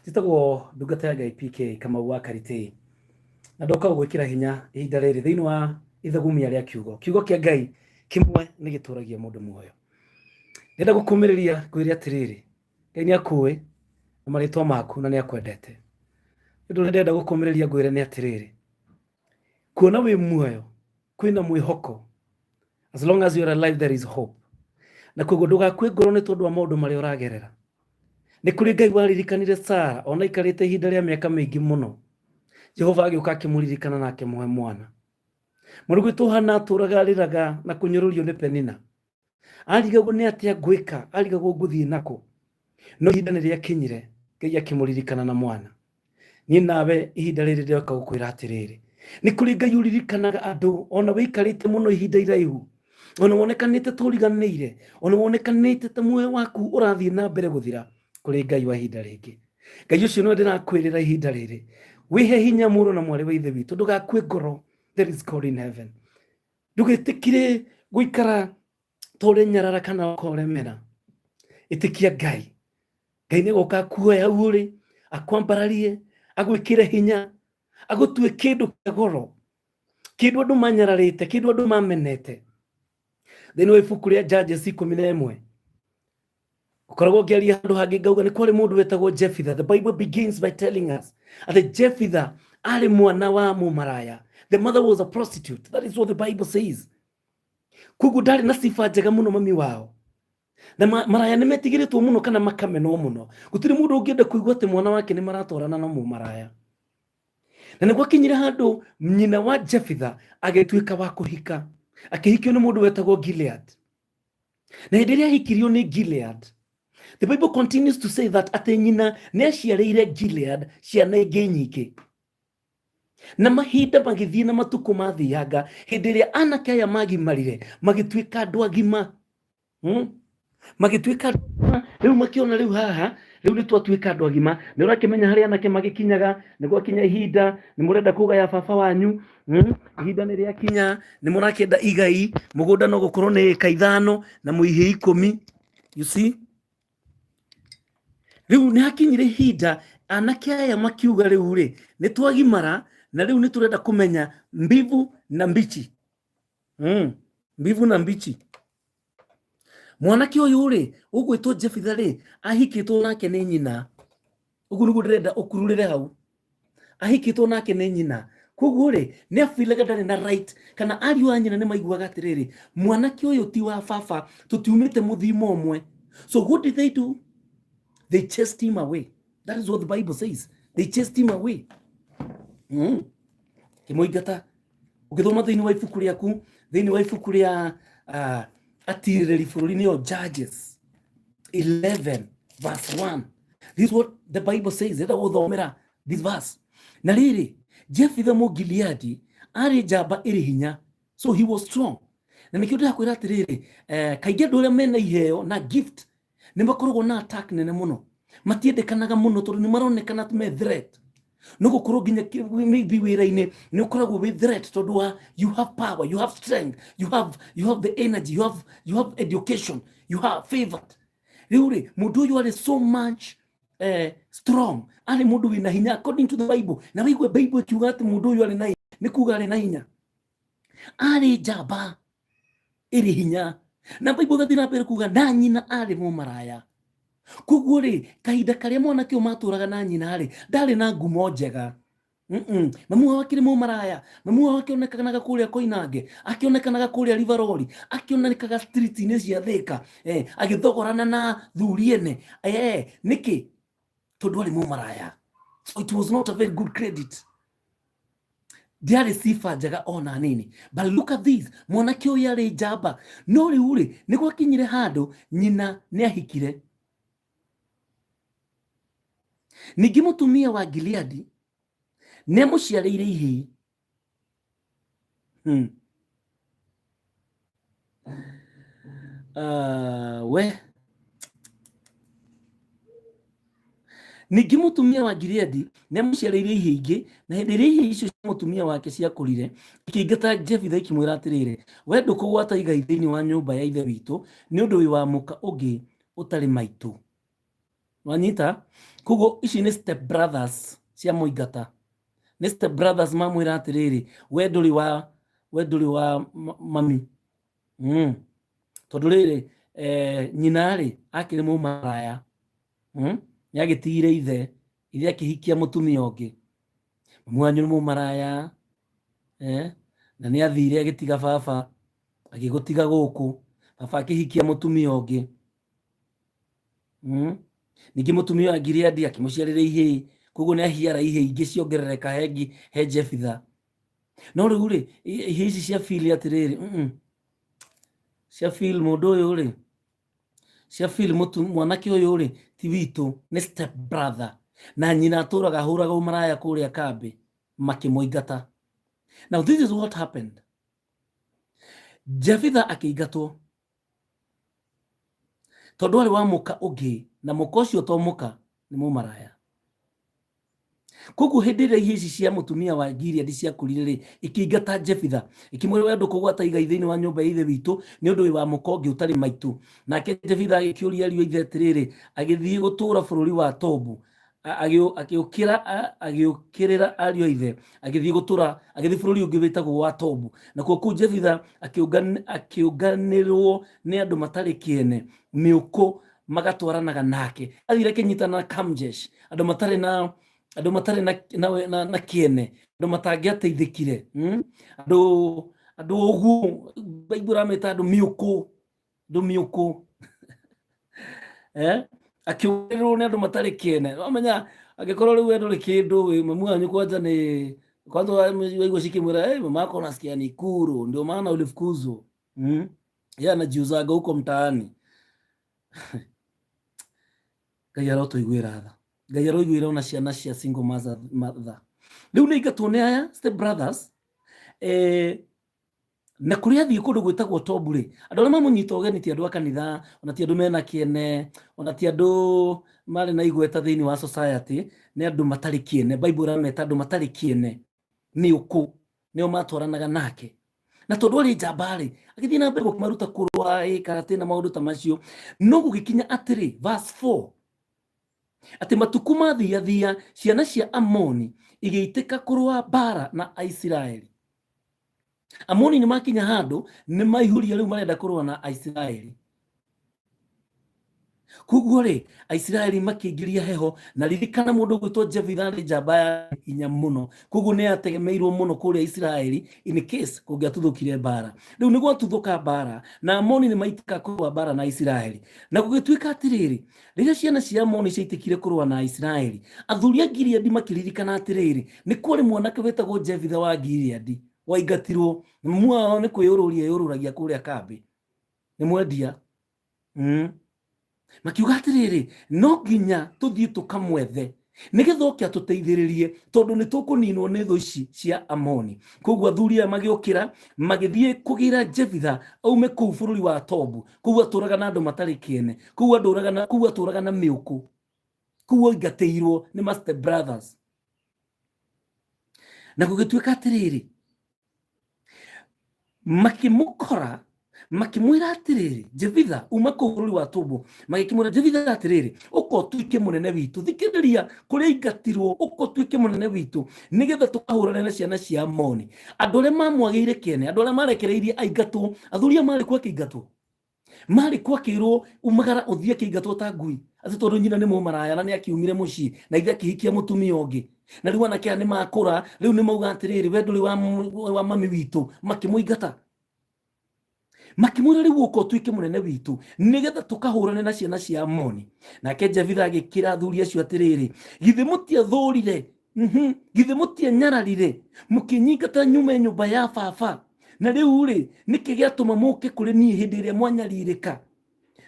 Njĩtagwo ndungata ya Ngai PK Kamau wa Karitĩ. Na ndoka gũgwĩkĩra hinya ihinda rĩrĩ thĩinĩ wa ithagumia rĩa kiugo. Kiugo kĩa Ngai kĩmwe nĩ gĩtũragia mũndũ muoyo. Ndĩrenda gũkũmĩrĩria ngwĩre atĩrĩrĩ, Ngai nĩ akũĩ na marĩtwa maku na nĩ akwendete. Ũndũ ũrĩa ndĩrenda gũkũmĩrĩria ngwĩre nĩ atĩrĩrĩ, kuona wĩ muoyo kwĩna mwĩhoko. As long as you are alive there is hope. Na koguo ndũgakue ngoro nĩ tondũ wa maũndũ marĩa ũragerera. Nĩ kũrĩ Ngai waririkanire Sara ona aikarĩte ihinda rĩa mĩaka mĩingĩ mũno. Jehova agĩũka akĩmũririkana na akĩmũhe mwana. Mũrũgwĩtwo Hana atũraga arĩraga na kũnyũrũrio nĩ Penina. Arigagwo nĩ atĩa ngwĩka, arigagwo ngũthiĩ nakũ. No ihinda nĩ rĩakinyire, Ngai akĩmũririkana na mwana. Niĩ nawe ihinda rĩrĩ ndĩroka gũkwĩra atĩrĩrĩ, nĩ kũrĩ Ngai ũririkanaga andũ ona wĩikarĩte mũno ihinda iraihu, ona wonekanĩte ta ũriganĩire, ona wonekanĩte ta muoyo waku ũrathiĩ na mbere gũthira, kũrĩ Ngai wa ihinda rĩngĩ. Ngai ũcio nĩwe ndĩrakwĩrĩra ihinda rĩrĩ, wĩhe hinya mũrũ na mwarĩ wa Ithe witũ, ndũgakue ngoro, there is God in heaven. Ndũgetĩkire gũikara ta ũrĩ nyarara kana ũkoremera. Ĩtĩkia Ngai. Ngai nĩ agoka akuoe hau ũrĩ, akwambararie, agwĩkĩre hinya, agũtue kĩndũ kĩa goro, kĩndũ andũ manyararĩte, kĩndũ andũ mamenete. Thĩinĩ wa ibuku rĩa Judges 11, ũkoragwo ngĩaria handũ hangĩ ngauga nĩ kwarĩ mũndũ wetagwo Jefitha. The Bible begins by telling us atĩ Jefitha arĩ mwana wa mũmaraya. The mother was a prostitute. That is what the Bible says. Koguo ndarĩ na sifa njega mũno mami wao. Na maraya nĩ metigĩrĩtwo mũno kana makamenwo mũno. Gũtirĩ mũndũ ũngĩenda kũigua atĩ mwana wake nĩ maratwarana na mũmaraya. Na nĩ gwakinyire handũ nyina wa Jefitha agĩtuĩka wa kũhika. Akĩhikio nĩ mũndũ wetagwo Gilead. Na hĩndĩ ĩrĩa ahikirio nĩ Gilead, the Bible continues to say that atĩ nyina nĩ aciarĩire Gilead ciana ingĩ nyingĩ. Na mahinda magĩthiĩ na matukũ mathianga, hĩndĩ ĩrĩa anake aya magimarire, magĩtuĩka andũ agima. Magĩtuĩka andũ agima, rĩu makĩona rĩu haha, rĩu nĩ twatuĩka andũ agima. Nĩ ũrakĩmenya harĩa anake magĩkinyaga, nĩ gwakinya ihinda, nĩ mũrenda kũgaya baba wanyu. Ihinda nĩ rĩakinya, nĩ mũrakĩenda igai, mũgũnda no gũkorwo nĩ ĩka 5 na mũihĩ 10. You see? Rĩu nĩ hakinyire ihinda anake aya makiuga rĩu rĩ, nĩ twagimara na rĩu nĩ tũrenda kũmenya mbivu na mbichi. Mbivu na mbichi. Mwanake ũyũ rĩ, ũgwĩtwo Jefitha rĩ, ahikĩtwo nake nĩ nyina. Ũguo nĩguo ndĩrenda ũkururĩre hau. Ahikĩtwo nake nĩ nyina. Koguo rĩ, nĩ abilaga ndarĩ na right, kana ariũ a nyina nĩ maiguaga atĩrĩrĩ, mwanake ũyũ ti wa baba, tũtiumĩte mũthimo ũmwe. So what did they do? They chased him away. That is what the Bible says. They chased him away. Kĩmũingata. Ũngĩthoma thĩinĩ wa ibuku rĩaku, thĩinĩ wa ibuku rĩa atirĩrĩri bũrũri nĩyo Judges 11 verse 1. This is what the Bible says. Enda gũthomera this verse. Na rĩrĩ, Jefitha Mũgileadi arĩ njamba ĩrĩ hinya. So he was strong. Na nĩkĩo ndĩrakwĩra atĩrĩrĩ, kaingĩ andũ arĩa mena iheo na gift nĩ makoragwo na attack nene mũno. Matiendekanaga mũno tondũ nĩ maronekana me threat. No gũkorwo nginya maybe wĩra-inĩ nĩ ũkoragwo wĩ threat tondũ wa you have power, you have strength, you have the energy, you have education, you have favored. Rĩu rĩ, mũndũ ũyũ arĩ so much strong, arĩ mũndũ wĩna hinya according to the Bible. Na wĩigue Bible ĩkiuga atĩ mũndũ ũyũ arĩ na hinya, nĩ kuga arĩ na hinya. Arĩ njamba ĩrĩ hinya. Na Bible ĩgathiĩ na mbere kuga na nyina arĩ mũmaraya. Koguo rĩ, kahinda karĩa mwanake ũyũ matũraga na nyina rĩ, ndarĩ na ngumo njega. Mamu wao akĩrĩ mũmaraya, mamu wao akĩonekanaga kũrĩa Koinange, akĩonekanaga kũrĩa Rivarori, akĩonekaga street-inĩ cia Thĩka, agĩthogorana na thuri ene. Nĩkĩ? Tondũ arĩ mũmaraya. So it was not a very good credit. Ndiarĩ sifa njega ona nini. But look at this, mwanake ũyũ arĩ njamba. No rĩu rĩ, nĩ gwakinyire handũ nyina nĩ ahikire. Ningĩ mũtumia wa Gileadi nĩ amũciarĩire ihĩĩ. We. Ningĩ mũtumia wa Gileadi nĩ amũciarĩire ihĩĩ ingĩ, na hĩndĩ ĩrĩa ihĩĩ icio cia mũtumia wake ciakũrire, ikĩingata Jefitha ikĩmwĩra atĩrĩrĩ, we ndũkũgwata igai thĩinĩ wa nyũmba ya ithe witũ, nĩ ũndũ wĩ wa mũka ũngĩ ũtarĩ maitũ. Wanyita? Koguo ici nĩ step brothers cia mũingata. Nĩ step brothers mamwĩra atĩrĩrĩ, we ndũrĩ wa we ndũrĩ wa mami. Tondũ rĩrĩ, nyina rĩ, akĩrĩ mũmaraya. Nĩ agĩtigire ithe, ithe akĩhikia mũtumia ũngĩ. Mami wanyu nĩ mũmaraya, na nĩ athire agĩtiga baba, agĩgũtiga gũkũ, baba akĩhikia mũtumia ũngĩ. Ningĩ mũtumia wa Gileadi akĩmũciarĩra ihĩĩ, koguo nĩ ahiara ihĩĩ ingĩ ciongerereka he Jefitha. No rĩu rĩ, ihĩĩ ici cia feel atĩrĩrĩ, cia feel mũndũ ũyũ rĩ, cia feel mũtu mwanake ũyũ rĩ, ti witũ, nĩ step brother. Na nyina atũraga ahũraga ũmaraya kũrĩa kambĩ, makĩmũingata. Now this is what happened. Jefitha akĩingatwo tondũ arĩ wa mũka ũngĩ, na mũka ũcio to mũka, nĩ mũmaraya. Koguo hĩndĩ ĩrĩa ihĩĩ ici cia mũtumia wa Gileadi ciakũrire rĩ, ikĩingata Jefitha, ikĩmwĩra we ndũkũgwata igai thĩinĩ wa nyũmba ya ithe witũ, nĩ ũndũ wĩ wa mũka ũngĩ ũtarĩ maitũ. Nake Jefitha agĩkĩũria ariũ a ithe atĩrĩrĩ, agĩthiĩ gũtũũra bũrũri wa Tobu, agĩũkĩra agĩũkĩrĩra ariũ a ithe, agĩthiĩ gũtũũra, agĩthiĩ bũrũri ũngĩ wĩtagwo wa Tobu. Nakuo kũu Jefitha akĩũnganĩrwo nĩ andũ matarĩ kĩene, mĩũkũ magatwaranaga nake. Athire akĩnyitana na Kamjesh, andũ matarĩ na andũ matarĩ na, na, na, na kĩene, andũ matangĩateithĩkire, Andũ andũ ũguo Bible ĩrameta andũ mĩũkũ, andũ mĩũkũ. Akĩũrĩrwo nĩ andũ matarĩ kĩene. Wamenya angĩkorwo rĩu we ndũrĩ kĩndũ, wĩ mamu wanyu kwanja nĩ kwanza waigua cikĩmwĩra, hey, mama yako nasikia ni kuru, ndio maana ulifukuzwa. Yeye anajiuzaga huko mtaani. Ngai arotũiguĩra tha. Ngai aroiguĩra ona ciana cia single mother. Rĩu nĩ ingatwo nĩ aya step brothers. Na kũrĩa athiĩ kũndũ gwĩtagwo Tobu rĩ, andũ arĩa mamũnyita ũgeni ti andũ a kanitha, ona ti andũ mena kĩene, ona ti andũ marĩ na igweta thĩinĩ wa society, nĩ andũ matarĩ kĩene. Bible ĩrameta andũ matarĩ kĩene, mĩũkũ, nĩo matwaranaga nake. Na tondũ arĩ njamba rĩ, agĩthiĩ na mbere gũkĩmaruta kũrũa, karate na maũndũ ta macio. No gũgĩkinya atĩrĩ, verse 4, atĩ matukũ mathiathia, ciana cia Amoni igĩitĩka kũrũa mbara na Aisiraeli. Amoni nĩ makinya handũ, nĩ maihũria rĩu marenda kũrũa na Aisiraeli. Koguo rĩ, Aisiraeli makĩingĩria heho, na ririkana mũndũ ũgwĩtwo Jefitha arĩ njamba ya hinya mũno. Koguo nĩ ategemeirwo mũno kũrĩa Isiraeli in case kũngĩatuthũkire mbara. Rĩu nĩ gwatuthũka mbara, na Amoni nĩ maitĩka kũrũa mbara na Isiraeli. Na gũgĩtuĩka atĩrĩrĩ, rĩrĩa ciana cia Amoni ciaitĩkire kũrũa na Isiraeli, athuri a Gileadi makĩririkana atĩrĩrĩ, nĩ kwarĩ mwanake wĩtagwo Jefitha wa Gileadi, waingatirwo, na mamu wao nĩ kwĩyũrũria eyũrũragia kũrĩa kambĩ. Nĩ mwendia. Makiuga atĩrĩrĩ, no nginya tũthiĩ tũkamwethe nĩgetha oke atũteithĩrĩrie, tondũ nĩ tũkũninwo nĩ thũ ici cia Amoni. Koguo athuri aya magĩũkĩra magĩthiĩ kũgĩra Jefitha aume kũu bũrũri wa Tobu, kũu atũraga na andũ matarĩ kĩene, kũu andũraga na, kũu atũraga na mĩũkũ, kũu aingatĩirwo nĩ ma step brothers. Na gũgĩtuĩka atĩrĩrĩ, makĩmũkora makĩmwĩra atĩrĩrĩ, Jefitha uma kũu bũrũri wa Tobu. Magĩkĩmwĩra Jefitha atĩrĩrĩ, ũka ũtuĩke mũnene witũ. Thikĩrĩria kũrĩa aingatirwo, ũka ũtuĩke mũnene witũ, nĩgetha tũkahũrane na ciana cia Amoni. Andũ arĩa mamwagĩire kĩene, andũ arĩa marekereirie aingatwo, athuri aya marĩ kuo akĩingatwo, marĩ kuo akĩrwo umagara ũthiĩ akĩingatwo ta ngui, atĩ tondũ nyina nĩ mũmaraya na nĩ akiumire mũciĩ na ithe akĩhikia mũtumia ũngĩ. Na rĩu anake aya nĩ makũra, rĩu nĩ mauga atĩrĩrĩ, we ndũrĩ wa mami witũ, makĩmũingata. Makĩmwĩra rĩu ũka ũtuĩke mũnene witũ, nĩgetha tũkahũrane na ciana cia Amoni. Nake Jefitha agĩkĩra athuri acio atĩrĩrĩ, githĩ mũtiathũrire? Githĩ mũtianyararire mũkĩnyingata nyume nyũmba ya baba? Na rĩu rĩ, nĩkĩ gĩatũma mũke kũrĩ niĩ hĩndĩ ĩrĩa mwanyarirĩka?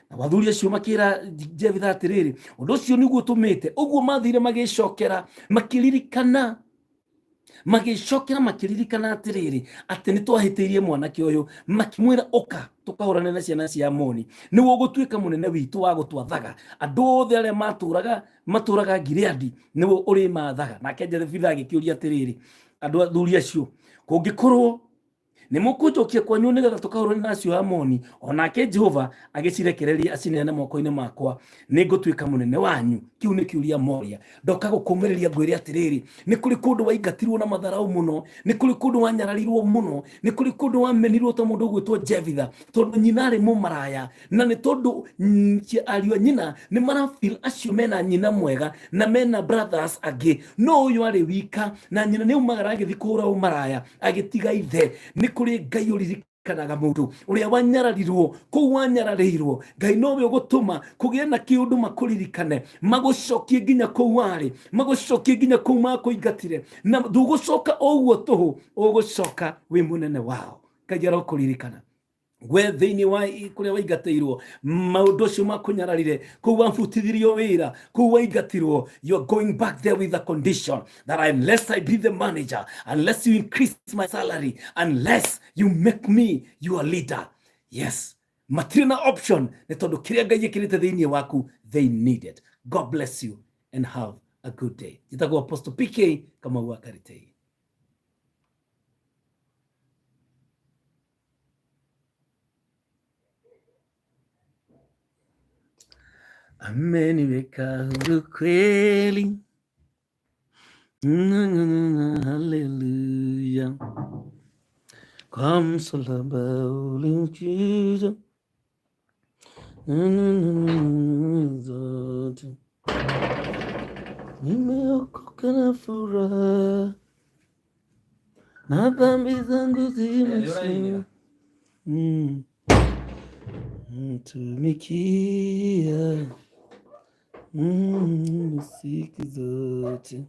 Na athuri acio makĩra Jefitha atĩrĩrĩ, ũndũ ũcio nĩguo ũtũmĩte ũguo. Mathire magĩcokera makĩririkana, magĩcokera makĩririkana atĩrĩrĩ, atĩ nĩ twahĩtĩirie mwanake ũyũ. Makĩmwĩra, ũka tũkahũrane na ciana cia Amoni, nĩwe ũgũtuĩka mũnene witũ wa gũtwathaga. Andũ othe arĩa matũraga Gileadi nĩwe ũrĩmathaga. Nake Jefitha agĩkĩũria atĩrĩrĩ, andũ athuri acio, kũngĩkorwo Nĩ mũkũnjokia kwanyu nĩgetha tũkahũrane na acio Amoni, o nake Jehova agĩcirekereria acineane moko-inĩ makwa, nĩ ngũtuĩka mũnene wanyu? Kĩu nĩ kĩũria moria. Ndoka gũkũmĩrĩria ngwĩre atĩrĩrĩ, nĩ kũrĩ kũndũ waingatirwo na matharaũ mũno, nĩ kũrĩ kũndũ wanyararirwo mũno, nĩ kũrĩ kũndũ wamenirwo ta mũndũ ũgwĩtwo Jevitha, tondũ nyina arĩ mũmaraya, na nĩ tondũ ariũ a nyina nĩ marafeel acio mena nyina mwega na mena brothers angĩ, no ũyũ arĩ wika, na nyina nĩ aumagara agĩthiĩ kũhũra ũmaraya agĩtiga ithe. Nĩ kũrĩ Ngai ũririkanaga mũndũ ũrĩa wanyararirwo kũu wanyararĩirwo. Ngai nowe ũgũtũma kũgĩe na kĩũndũ makũririkane, magũcokie nginya kũu warĩ, magũcokie nginya kũu makũingatire, na ndũgũcoka o ũguo tũhũ, ũgũcoka wĩ mũnene wao. Ngai arokũririkana we thĩinĩ wa kũrĩa waingatĩirwo, maũndũ ũcio makũnyararire kũu, wabutithirio wĩra kũu waingatirwo. You are going back there with a condition that unless I be the manager, unless you increase my salary, unless you make me your leader. Yes, matirĩ na option, nĩ tondũ kĩrĩa Ngai ĩkĩrĩte thĩinĩ waku, they need it. God bless you and have a good day. Njĩtagwo Apostle PK Kamau wa Karitei. Ameniweka huru kweli. Haleluya. Kwa msalaba ulimchuza zote. Nimeokoka na furaha na dhambi zangu zimeisha. Mtumikia siku zote.